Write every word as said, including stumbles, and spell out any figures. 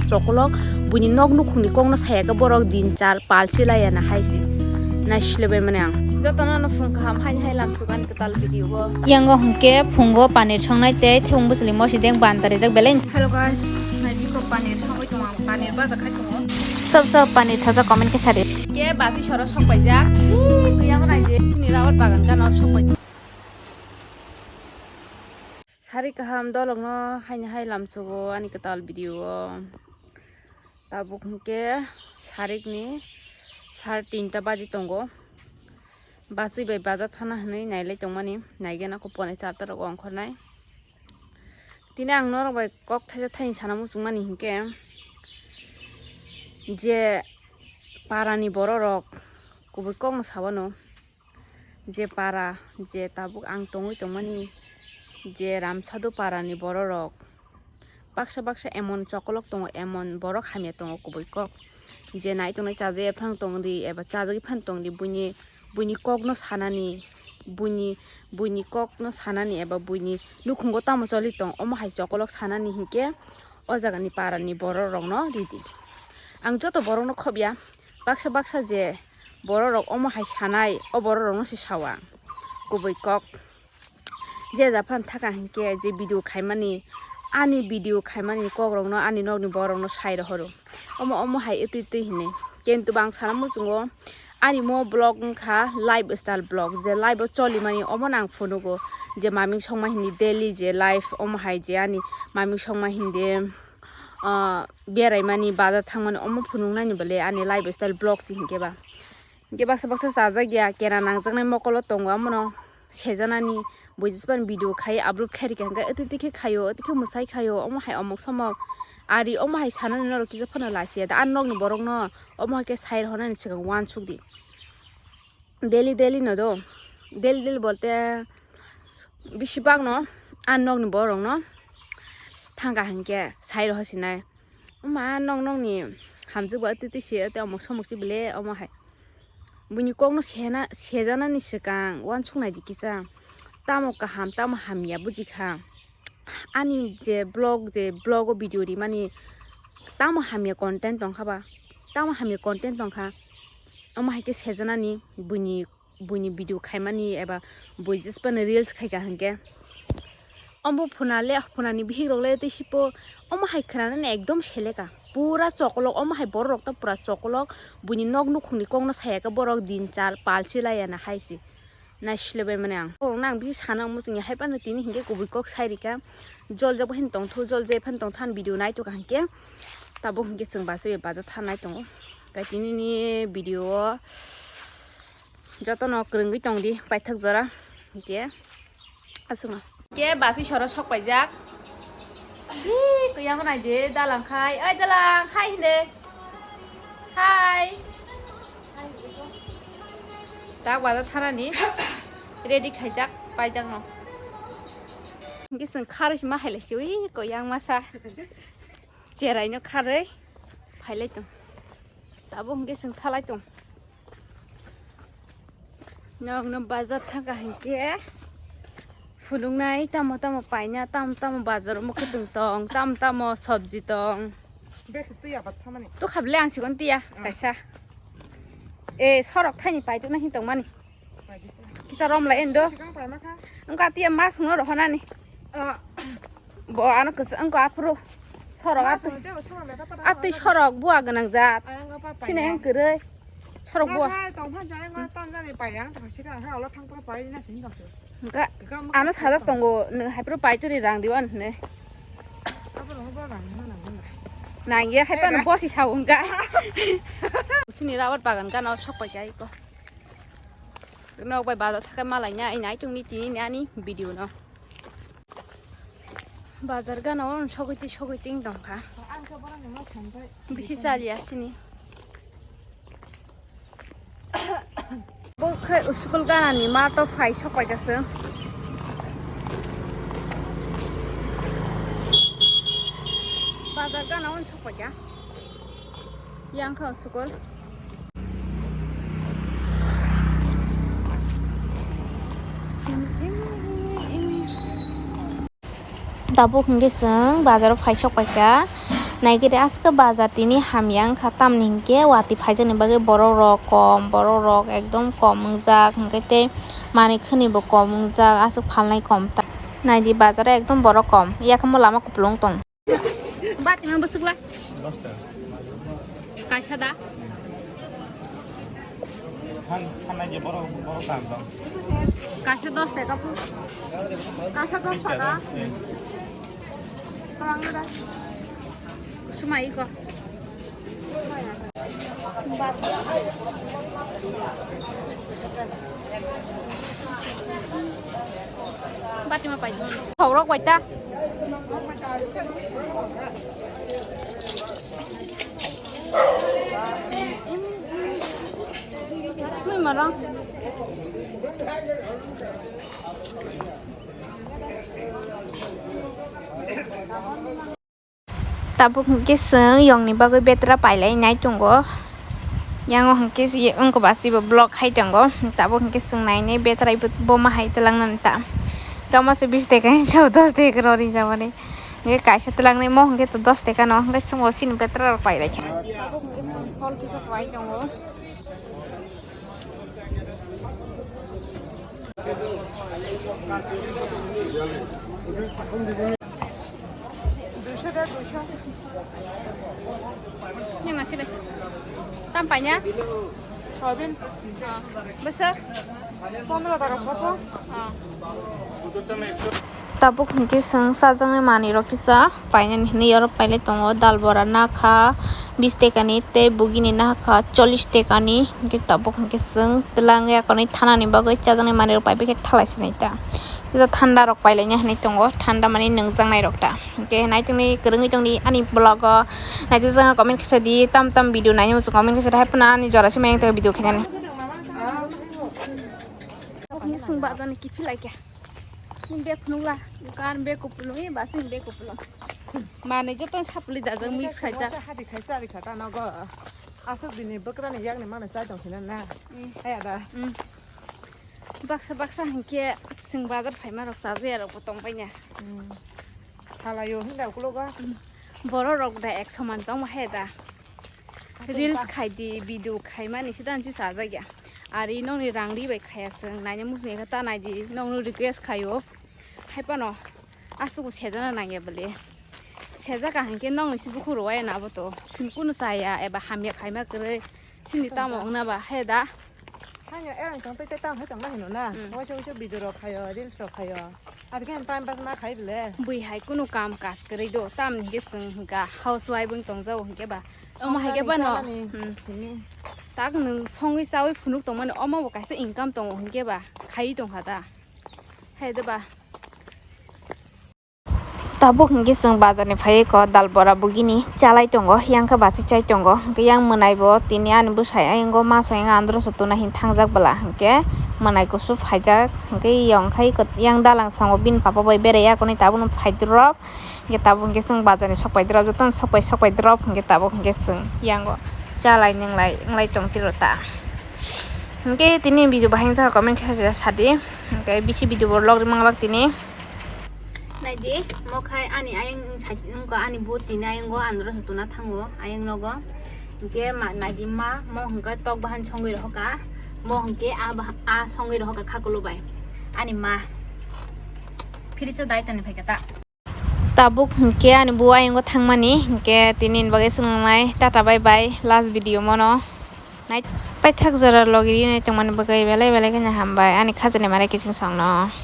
Chokolok buini nok nukhungni kokno saya khe borok din char pal chilai ya na hai si. Naisle bai mani ang. Jotono no phung kaham hai hai lam sugan kwtal video o. Yango hwnkhe phungo panir songnai tei thebung bwchwlwi mosideng ban tarijak belai. Hello guys, naidi ko panir songwi tongo, panir baja khai tongo. Sob sob panir thoja comment khe sadi. Ke basi soro sok paijak. Yango naidi sini rawat bagan gano sok paijak. Sari kaham dolokno haini hai lamsogo ani kwtal video o. Tabuk hwnkhe sarikni sar tinta baji tongo. Basi bai baja thana hwnwi nailai tongmani, naigena kho ponai charta rok ongkhornai. Tini ang norok bai kok thaisa thaini sana muchungmani hinkhe je parani bororok kubui kokno sawano. Je para, je tabuk ang tongwi tongmani, je Ramsadu parani bororok baksa baksa emon chokolok tongo, emon borok hamya tongo kubui kok. Je nai tongnai chajagwi phano tongdi eba chajagwi phano tongdi, buini, buini kokno sanani, buini, buini kokno sanani eba buini nukhungo tamo choli tong, omo hai chokolok sanani hinkhe o jagani parani bororokno ridi. Ang joto borokno khobya, baksa baksa je bororok omo hai sanai, o bororokno se sawa kubui kok. Je japan thaka hinkhe je video khaimani, ani video khaimani kokrokno ani nokni borokno sai rohoro. Omo omo hai wtwi twi hinwi. Kintu bang sana muchungo ani mo vlog wngkha lifestyle vlog, je life o cholimani omo nang phunugo, je maming songma hindi daily je life omo hai je ani maming songma hindi, ah, beraimani, bazar thangmani omo phunuknani bole ani lifestyle vlog se hinkhe ba. Hinkhe baksa baksa chajakya, kena nangjaknai mokolo tongo, amono sejanani, buijispani video khai upload khai rikha hinkhe, wtwi twi khe khaio, wtwi khe mwsai khaio, omo hai omok somok. Ari omo hai sanani norok kisa phano lachia da, ani nokni borokno omo hai khe sai rohornani swkang uansukdi. Daily daily no do, daily daily bolte besibak no ani nokni borok no thangkha hinkhe sai rohor sinai. Oma nok nokni hamjwk bai twi twi se tei omok somok se bele omo hai. Buini kokno sena, sejanani swkang uansuk naidi kisa. Tamo kaham, tamo hamya bujikha. Ani je vlog, je vlog o video rimani tamo hamya content tongkha ba? Tamo hamya content tongkha? Omo hai khe sejanani buini buini video khaimani eba bui jespano reels khaika hinkhe. Omo phuna le, phunani bihik rok le tei sipo omo hai khwnanani ekdom seleka. Pura chokolok, omo hai borok rok ta pura chokolok. Buini nok nukhungni kokno saya khe borok din char pal chilai ya na hai se. Naisle bai mani ang. Borok no ang bisi sana muchungya hai phano tini hinkhe kubui kok sai rika. Jol jabo hin tong thu, jol je phan tong than video nai to ka hinkhe. Tabuk hinkhe chwng bachai bai baja tha nai tongo. Kai tini ni video o. Jotono kwrwngwi tongdi paithak jora. Hinkhe aswkno. Ke basi soro sok paijak. Hi, kuyang nai de dalang khai. Oi dalang, hai hinde. Hai. Tak baja thanani. Ready khaijak, paijak no. Hinkhe chwng kharwi se ma hai lai se, ui, kuyang masa. Cherai no kharwi phai lai tong. Tabuk hinkhe chwng thalai tong. Nokno bazar thangkha hinkhe phunuknai tamo tamo paina, tamo tamo bazar o mwkhwtwng tong, tamo tamo sabji tong. Bag se twi abat thamani. Tukha bele ang sikon tiya kaisa. E, sorok thaini paitokna hin tongmani. Kisa rom lai endo. Sikang paima kha. Wngkha tiya mas hwnwi rohornani. Ah. Bo ano kwchwng wngkha aphuru. Sorok atwi. Mas hwnwi tei bo sorok lekha pada atwi hwnwi sorok bua gwnang jat. Ayang apa sini paiyang. Yang kwrwi. Sorok bua. Mas hai tong phan jani ma tam jani paiyang, tong sini ang ha ulo thang pura pai na sini tong sini. Wngkha. Ano sajak tongo, nwng hai phuru paitoni rang diwan hwnwi. Abo no bo rang hwnwi nang nang. Nang ya hai pano bosi sa wngkha. Sini rawat bagan gana sok pai kai ko. Nok bai bazar thakai malai na, ai nai tongni tini ni ani video no. Bazar gana o sogwi twi sogwi ting tongkha. Bisi chali asini. Bo khe school gana ni mato phai sok pai kha chwng. Bazar gana o sok pai kha. Yang kha school. Tabuk hwnkhe chwng bazaro phai sok paikha. Naikhe de aswk bazar tini hamya wngkha, tamni hinkhe watwi phaijakni bagwi borok rok kom, borok rok ekdom kom wngjak, hinkhe tei manwi khwni bo kom wngjak, aswk phalnai kom ta. Naidi bazar o ekdom borok kom, yakhe mo lama kupulung tong. Bati ma bwswk la? Dos taka. Kaisa da? Than-, thanai je borok, borok dam dong. Kaisa dos taka phu. Kaisa dos taka. Bis taka, eh. Kwbangma da. Swmai iko. Bati ma pai. Khorok bai ta. Mui marang. Tabuk hwnkhe chwng yongni bagwi betra pailai nai tongo. Yango hwnkhe si-, wngkha ba sibo vlog hai tongo. Tabuk hwnkhe chwng nainai betra ibo boma hai twlangnani ta. Tamo se bis taka hinwi dos taka rw rijak mani. Hwnkhe kaisa twlangnai mo hwnkhe to dos taka no. Hwnkhe chwng bo sini betra rok pailai kha. Tabuk hwnkhe chwng phol kisa pai tongo. Duisho de, duisho. Yang nasi de. Tam panya? Soyabin. Ah, besar. Pondro taka sopo. Ah. Tabuk hwnkhe chwng chajaknai manwirok kisa painani hinwi yorok pailai tongo, dal bora nakha bis tekani tei bugini nakha chollish tekani, hwnkhe tabuk hwnkhe chwng twlang yakarwi thanani bagwi chajaknai manwirok paibaikhe thalai sinai ta. Kisa thanda rok pailaina hinwi tongo, thanda mani nwngjaknairok ta. Hwnkhe naitongni kwrwngwi tongdi ani vlog o, naitokjak comment khe sadi, tam tam video naina muchung comment khe sadi, hai phano ani jora se mayung tei video khainani. Chwng bazar ni kiphil laikha. Nwng bag phunukla, dukan bag kupulung, eh, basing bag kupulung. Manwi joto sapli dajak mix khaijak. Hadi khaisa ari khata nogo. Aswk bini bwkrani yakni mano chai tong sina na. Mm. Hai ada. Mm. Baksa baksa hinkhe chwng bazar phaima rok chajakya rok bo tong paina. Mm. Salayo hinda ukulogo. Mm. Borok rok da ek soman tongma hai da. Reels khai di, video khaimani se dan se chajak ya. Ari nokni rang ri bai khaya chwng, naina muchung ya khe ta nai di, nokno request khaio. Hai phano aswk bo sejana nang ya bwle. Sejak ka hinkhe nokni se bukhuk rwaya na abo to. Chwng kunu chaya eba hamya khaima kwrwi. Chini tamo wngna ba hai da. Hanya erang tong tei tei tamo hai tong ma hino na. Mm. Waisa waisa video rok khaio, reels rok khaio. Abikhe time pass ma khai bwle. Bui hai kunu kam kaj kwrwi do, tamni hwnkhe chwng hwnkha housewife wng tongjago hwnkhe ba. Omo hai khe Songmani phano, chanani hmm, simi. Tak nwng songwi chawi phunuk tongmani, omo bo kaisa income tongo hwnkhe ba, khaiwi tongkha da. Hai de ba. Tabuk hwnkhe chwng bazar ni phaiwi ko dal bora bugini chalai tongo, yang khe bachai chai tongo, hwnkhe yang mwnai bo tini ani bwsai ayang o ma song yang andro se tuna hin thangjak bwla, hwnkhe mwnai kusu phaijak, hwnkhe yong khai yang dalang songo bini papa bai berai ya konwi tabuk no phai drop. Hwnkhe tabuk hwnkhe chwng bazar ni sok pai drop, jotono sok pai sok pai drop, hwnkhe tabuk hwnkhe chwng yango chalai nwnglai wnglai tong tiro ta. Hwnkhe tini video bahai wngjakha comment khe sadi, hwnkhe bisi video bo log ri manglak tini. Naidi, mo khai ani ayang wngkha ani bo tini ayang o andro se tuna thango ayang nogo. Hwnkhe ma naidi ma mo hwnkhe tok bahan songwi rohorkha, mo hwnkhe a baha-, a songwi rohorkha khakulo bai ani ma. Phiri cha dai toni phaikha ta. Tabuk hwnkhe ani bo ayang o thangmani, hwnkhe tini ni bagwi swngnai. Tata bye bye, last video mono. Nai paithak jora logi rinai tongmani bagwi belai belai kheno hambai ani khajani mare kiching songno.